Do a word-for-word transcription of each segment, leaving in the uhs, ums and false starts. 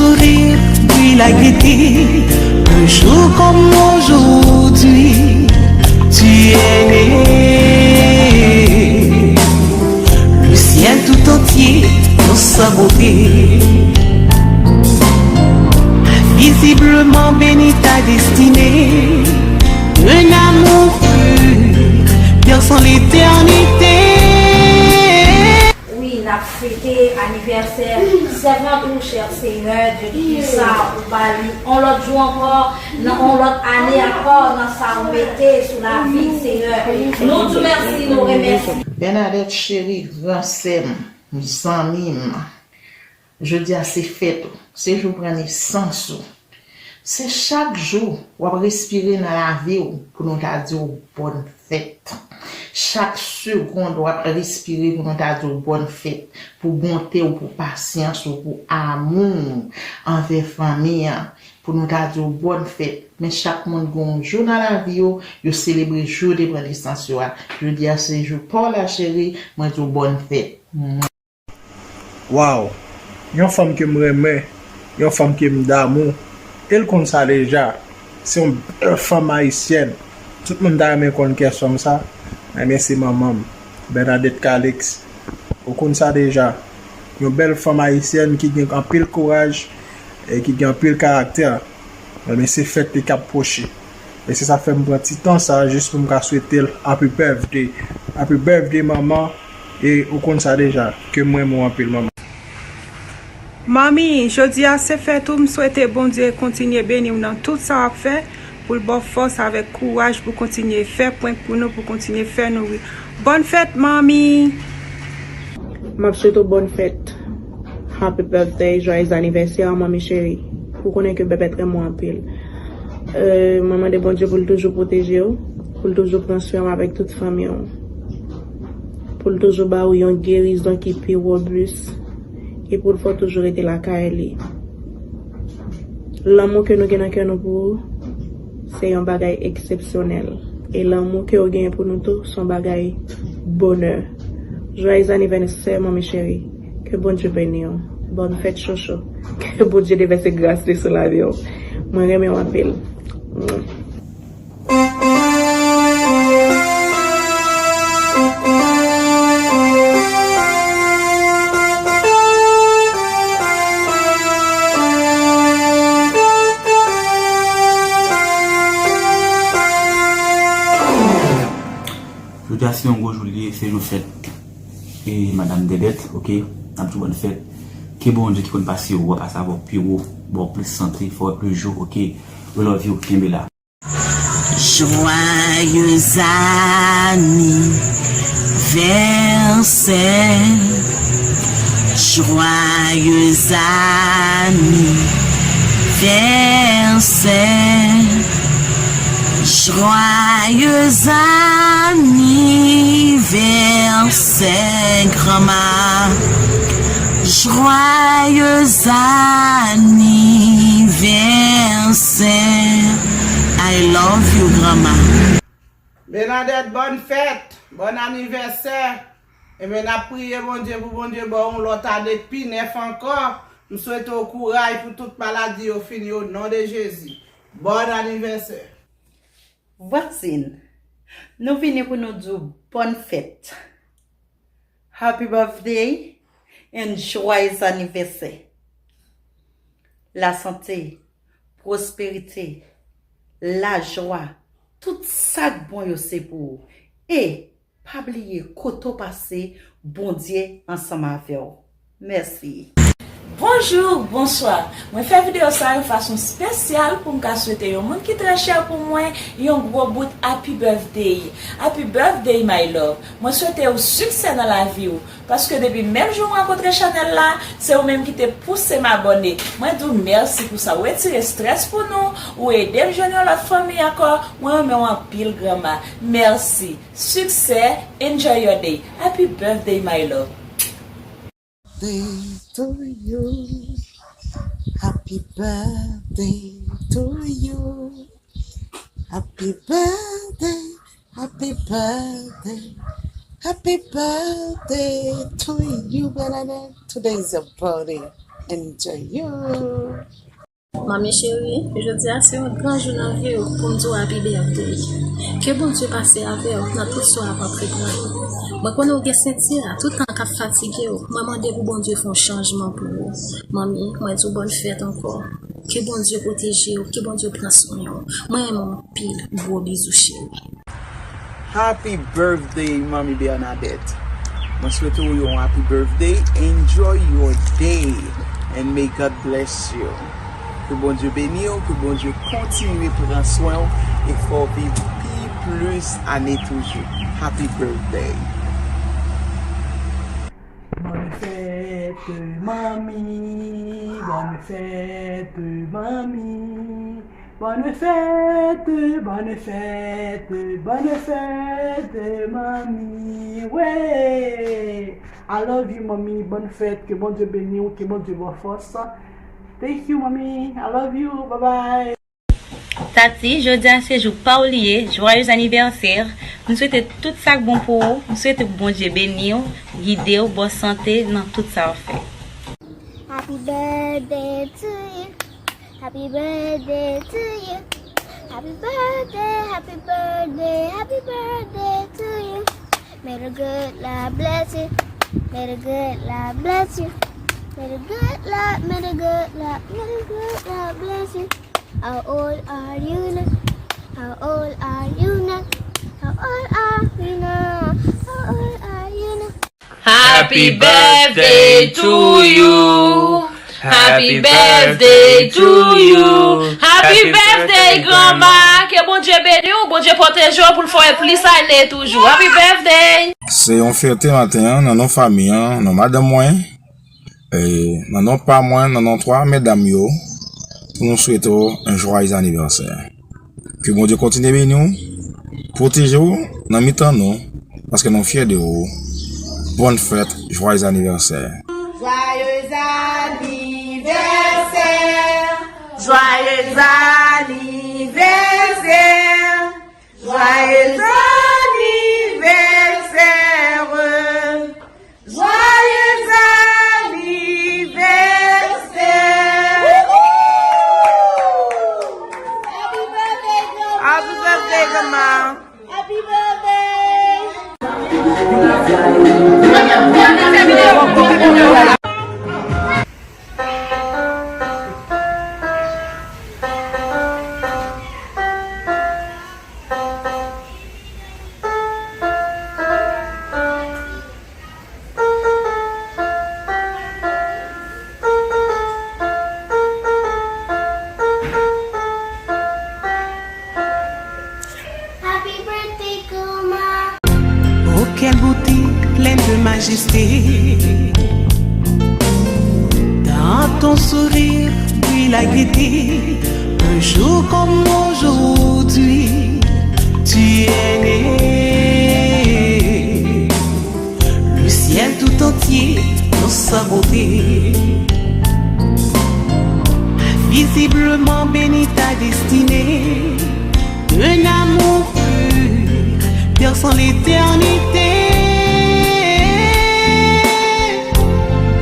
Sourire, puis la gaieté, un jour comme aujourd'hui, tu es né. Le ciel tout entier dans sa beauté a visiblement béni ta destinée. Un amour pur, perçant l'éternité. Wi, n ap fete anivèsè sèvant ou, chè Senyè, de tout sa ou ba li on lòt jou ankò, nan on lòt ane ankò, nan sa ou mete sou lavi, Senyè. Nou di w mèsi, nou remèsye. Bernadette cheri, gran sè m, zanmi m, jodi a se fèt ou, se jou pran nesans ou. Se chak jou w ap respire nan lavi w pou nou ta di w bòn fèt. Chak segonn w ap respire pou nou ta di w bòn fèt. Pou bonte w, pou pasyans ou, pou amou w anvè fanmi an, pou nou ta di w bòn fèt. Men chak moun gen yon jou nan lavi yo, yo selebre jou de pran nesans yo a. Jodi a se jou pa w la cheri, mwen di w bòn fèt. Waw! Yon fanm ke m renmen, yon fanm ke m damou, e l konn sa deja. Se yon bèl fanm ayisyèn. Tout moun ta renmen konn kiyès fanm sa, ebyen se manman m, Bernadette Calix. Ou konn sa deja. Yon bèl fanm ayisyèn ki gen anpil kouraj e ki gen anpil karaktè. Ebyen se fèt li k ap pwoche. E se sa fè m pran ti tan sa jis pou m ka swete l happy birthday. Happy birthday manman. E ou konn sa deja, ke m renmen w anpil manmi. Manmi, jodi a se fèt ou, m swete Bondye kontinye beni w nan tout sa w ap fè, pou l ba w fòs avèk kouraj pou kontinye fè prank pou nou, pou kontinye fè nou ri. Bòn fèt manmi! M ap swete w bòn fèt. Happy birthday, joyeux anniversaire, manmi cheri. Ou konnen ke bèbèt renmen w anpil. Euh, mwen mande Bondye pou l toujou pwoteje w, pou l toujou pran swen w avèk tout fanmi w, pou l toujou ba w yon gerizon ki pi wobis, e pou l fè w toujou rete lakay li. Lanmou ke nou gen nan kè nou pou ou, se yon bagay eksepsyonèl. E lanmou ke w genyen pou nou tou, se yon bagay bonè. Joyeux anniversaire, manmi cheri. Ke Bondye beni w. Bòn fèt chouchou. Ke Bondye devèse gras li sou lavi w. Mwen renmen w anpil. Jodi a se yon gwo jou li ye, se jou fèt e madanm Dèdèt, oke? N ap di w bòn fèt. Ke Bondye ki konn pase wo a pase avè w pi wo, ba w plis sante, fè w wè plis jou, oke? We love you, kenbe la. Joyeux anniversaire, joyeux anniversaire, joyeux anniversaire, granma. Joyeux anniversaire. I love you, granma. Bernadette, bòn fèt, bòn anivèsè. Ebyen, n ap priye Bondye pou Bondye ba w yon lòt ane pi nèf ankò. M swete w kouraj pou tout maladi yo fini, o non de Jezi. Bòn anivèsè. Vwazin, nou vini pou nou di w bòn fèt. Happy birthday and joyeux anniversaire. Lasante, pwosperite, lajwa, tout sa k bon yo se pou ou. E pa bliye, kote w pase, Bondye ansanm avè w. Mèsi. Bonjou, bonswa. Mwen fè videyo sa yon fason espesyal pou m ka swete yon moun ki trè chè pou mwen yon gwo bout happy birthday. Happy birthday, my love. Mwen swete w siksè nan lavi w. Paske depi menm jou m rankontre chanèl la, se ou menm ki te pouse m abòne. Mwen di w mèsi pou sa. Ou retire estrès pou nou, ou ede m jwenn yon lòt fanmi ankò. Mwen renmen w anpil, granma. Mèsi. Siksè, enjoy your day. Happy birthday, my love. Birthday to you. Happy birthday to you. Happy birthday, happy birthday, happy birthday to you, Bernadette. Today is your birthday. Enjoy you. Manmi cheri, jodi a se yon gran jou nan vi w pou m di w happy birthday. Ke Bondye pase avè w nan tout sa w ap antreprann. Mwen konnen w gen senti a, tout tan k ap fatige w, mwen mande pou Bondye fè yon chanjman pou ou. Manmi, mwen di w bòn fèt ankò. Ke Bondye pwoteje w, ke Bondye pran swen w. Mwen renmen w anpil, gwo bizou cheri. Happy birthday, Manmi Bernadette. Mwen swete w yon happy birthday. Enjoy your day and may God bless you. Ke Bondye beni w, ke Bondye kontinye pran swen w e fè w viv pi plis ane toujou. Happy birthday. Bonne fête, Manmi, bonne fête, Manmi. Bonne fête, bonne fête, bonne fête, Manmi. Ouais. I love you, Manmi. Bonne fête. Ke Bondye beni w, ke Bondye ba w fòs. Thank you, Manmi. I love you. Bye bye. Tati, jodi a se jou pa w li ye, joyeux anniversaire. M swete tout sa k bon pou ou, m swete pou Bondye beni w, gide w, ba w sante nan tout sa w ap fè. Happy birthday to you. Happy birthday to you. Happy birthday, happy birthday, happy birthday to you. May the good Lord bless you. May the good Lord bless you. May the good Lord, may the good Lord, may the good Lord bless you. How old are you now? How old are you now? How old are you now? How old are you now? Happy birthday to you. Happy birthday to you. Happy birthday, granma. Ke Bondye beni w, Bondye pwoteje w pou l fè w plis ane toujou. Happy birthday. Se yon fyète maten an, nan non fanmi an, nan madanm mwen, e nan non pa mwen, nan non twa medam yo, pou nou swete w yon joyeux anniversaire. Ke Bondye kontinye beni w, pwoteje w nan mitan nou, paske nou fyè de ou. Bòn fèt, joyeux anniversaire. Joyeux anniversaire, joyeux anniversaire, joyeux anniversaire. Joyeux anniversaire! Happy birthday, grandma! Happy birthday, grandma! Happy birthday! Happy birthday, grandma. Oh, quelle beauté pleine de majesté. Dans ton sourire brille la gaieté. Un jour comme aujourd'hui, tu es né. Le ciel tout entier dans sa beauté. A visiblement béni ta destinée. D'un amour pur, perçant l'éternité.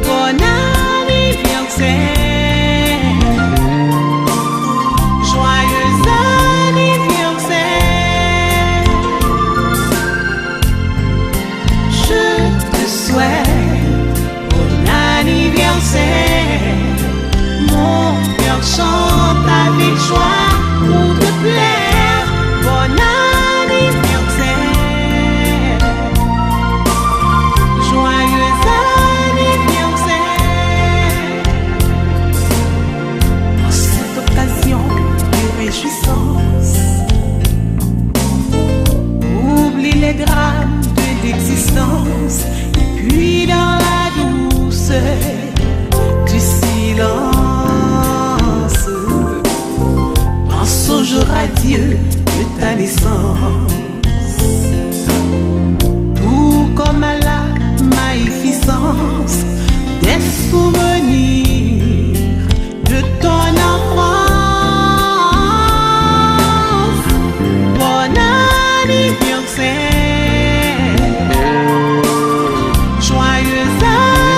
Bon anniversaire, joyeux anniversaire. Je te souhaite bon anniversaire. Mon cœur chante avec joie pour te plaire. Bon anniversaire. Joyeux anniversaire. En cette occasion de réjouissance, oublie les drames de l'existence et puis dans la douceur du silence, pense au jour radieux de ta naissance. Tout comme à la magnificence des souvenirs de ton enfance. Bon anniversaire, joyeux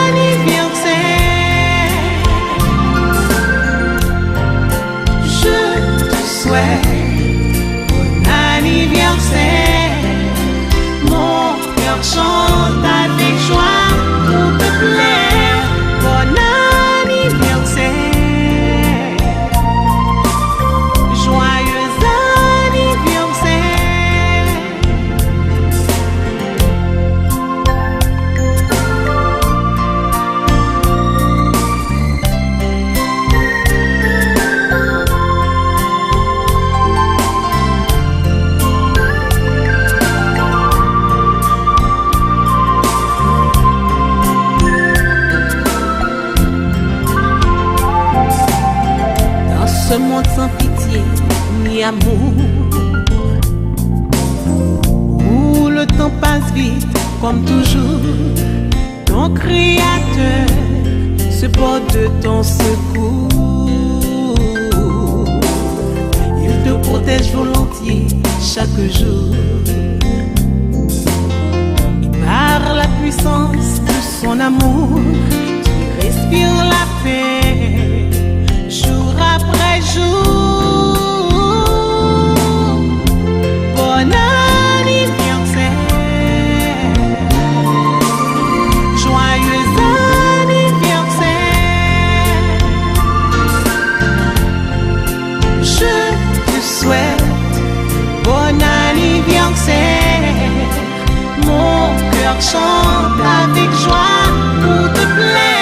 anniversaire. Ce monde sans pitié ni amour, où le temps passe vite comme toujours. Ton Créateur se porte de ton secours. Il te protège volontiers chaque jour. Et par la puissance de son amour, tu respires la paix jour après jour. Bon anniversaire, joyeux anniversaire. Je te souhaite bon anniversaire. Mon cœur chante avec joie pour te plaire.